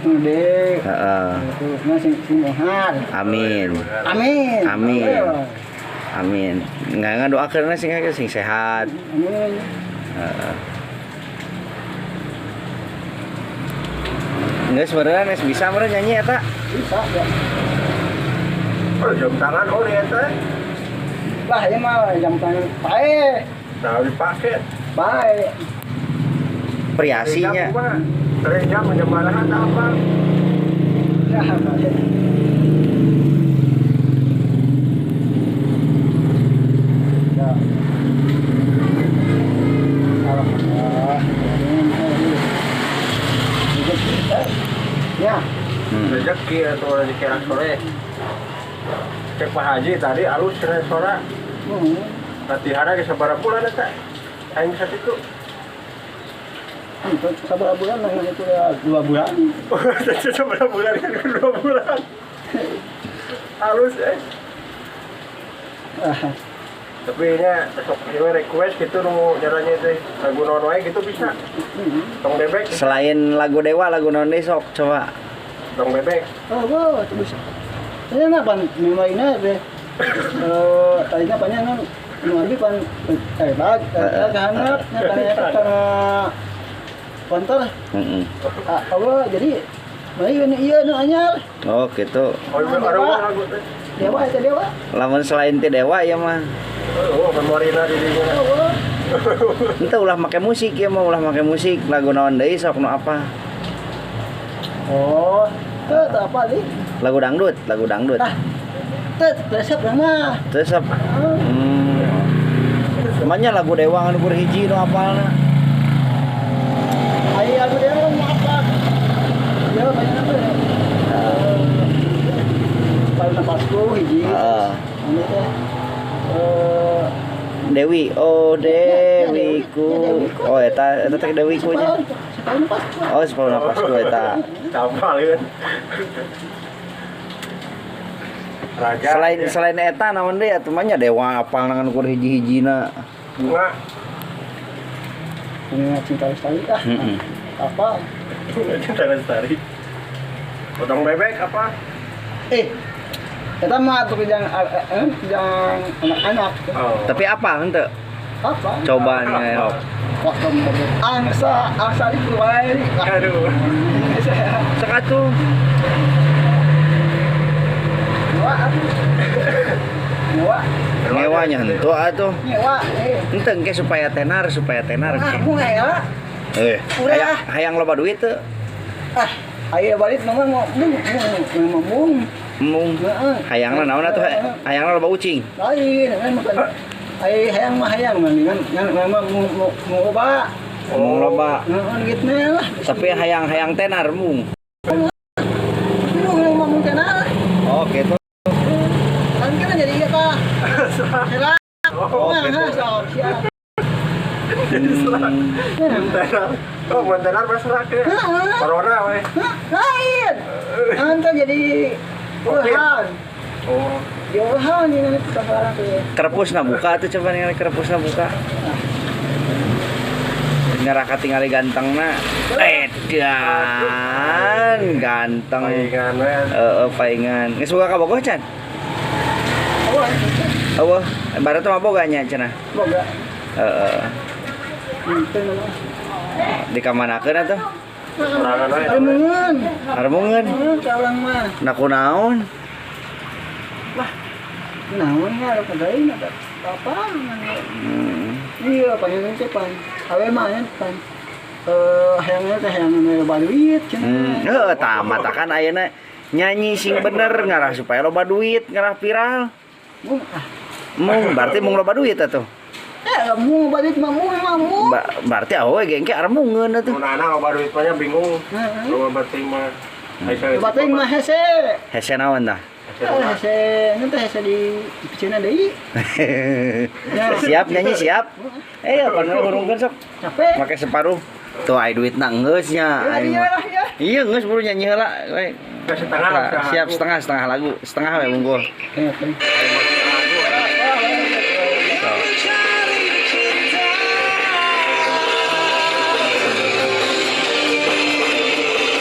gede. Heeh. Nah, sing sing mohar. Amin. Amin. Amin. Amin. Nggak doakeun sing sing sehat. Amin. Heeh. Geus meureun geus bisa meureun nyanyi eta. Bisa ya. Oh, jam tangan oh ya teh. Lah, ini mah jam tangan pae. Nah, dipakai. Bae. Priasinya. Sering jam menjemarahan apa? Ya, bae. Ya. Alhamdulillah. Ya. Rezeki atau rezeki anak sore. Cek Pak Haji tadi alus cenah sora. Latihanna geus sabaraha bulan eta? Aing bisa itu. Itu sabaraha bulan lah itu ya 2 bulan. Sabaraha bulan kan 2 bulan. Halus eh. Tapi ini sok ieu request gitu nu nyaranya teh lagu naon wae gitu bisa. Tong bebek. Selain lagu Dewa, lagu naon deui sok coba. Tong bebek. Oh, gua terus. Ini apa memorinya teh? Tadinya panjang kan nu abi pan bag kahanap nya kana eta kana konter. Heeh. Apa jadi mari ini ieu nu anyar. Oh, gitu. Oh, dewa. Lagu teh. Dewa eta dewa. Lamun selain ti Dewa ya mah. Oh, memorina di dinya. Oh. Ente ulah make musik ya mah, ulah make musik lagu naon deui sok nu apa? Oh, teu apa deui? Lagu dangdut, lagu dangdut. Tah. Teu resep mah. Resep. Namanya lagu Dewa anu kur hiji nu apalna. Ai lagu Dewa nu apa? Ya banyak apa ya? Paling napasku hiji. Heeh. Anu teh Dewi, oh Dewiku. Oh eta eta teh Dewiku nya. Separuh napasku. Oh, separuh napasku eta. Capal kan. Raga. Selain selain eta naon deui atuh mah nya Dewa apal ngan ukur hiji-hijina. Bunga. Bunga Cinta Lestari ah. Heeh. Apa? Bunga Cinta Lestari. Potong bebek apa? Eta mah atuh jang jang anak-anak. Oh. Tapi apa henteu? Apa? Coba nih ayo. Potong bebek. Angsa, angsa itu wae. Aduh. Sok atuh. Ngewa atuh. Ngewa. Ngewa nya henteu atuh. Ngewa. Henteu engke supaya tenar, supaya tenar. Ah, mun aya. Hayang hayang loba duit teu. Ah, aya balik mah mung mung mung. Mung. Hayangna naon atuh? Hayangna loba ucing. Lain, kan makan. Ai hayang mah hayang mendingan ngan mah mung loba. Mung loba. Heeh, duitna lah. Tapi hayang-hayang tenar mung. Mung mah mung tenar. Oh, gitu. Kan kan jadi ieu tah. Heula. Oh, gitu. Siap. Tenar. Oh, mun tenar mah serak ya. Corona we. Lain. Anta jadi Johan. Oh. Johan ini sekarang tuh. Kerepusna buka tuh coba ningali kerepusna buka. Ngarah katingali gantengna. Edan ganteng. Paingan we. Heeh, paingan. Geus boga kabogoh can? Oh. Eueuh, barat mah boga nya cenah. Boga. Heeh. Di kamanakeun atuh? Armungan. Armungan. Ka urang mah. Nah kunaon? Wah. Kunaon nya ada pagain ada apa? Iya, panjang teh pan. Awe mah nya pan. Hayangna teh hayang loba duit cenah. Heeh, tah matakan ayeuna nyanyi sing bener ngarah supaya loba duit, ngarah viral. Mung ah. Mung berarti mung loba duit atuh. Mung loba duit mah mung mah mung. Berarti awewe ge engke armungeun atuh. Mun anak loba duit mah bingung. Loba bating mah. Loba bating mah hese. Hese naon tah? Hese, nanti hese di piceuna deui. Siap nyanyi siap. Apa nu hurungkeun sok. Capek. Make separuh. Tuh ai duitna geus nya. Iya geus buru nyanyi heula we. Setengah Siap setengah lagu, setengah we unggul.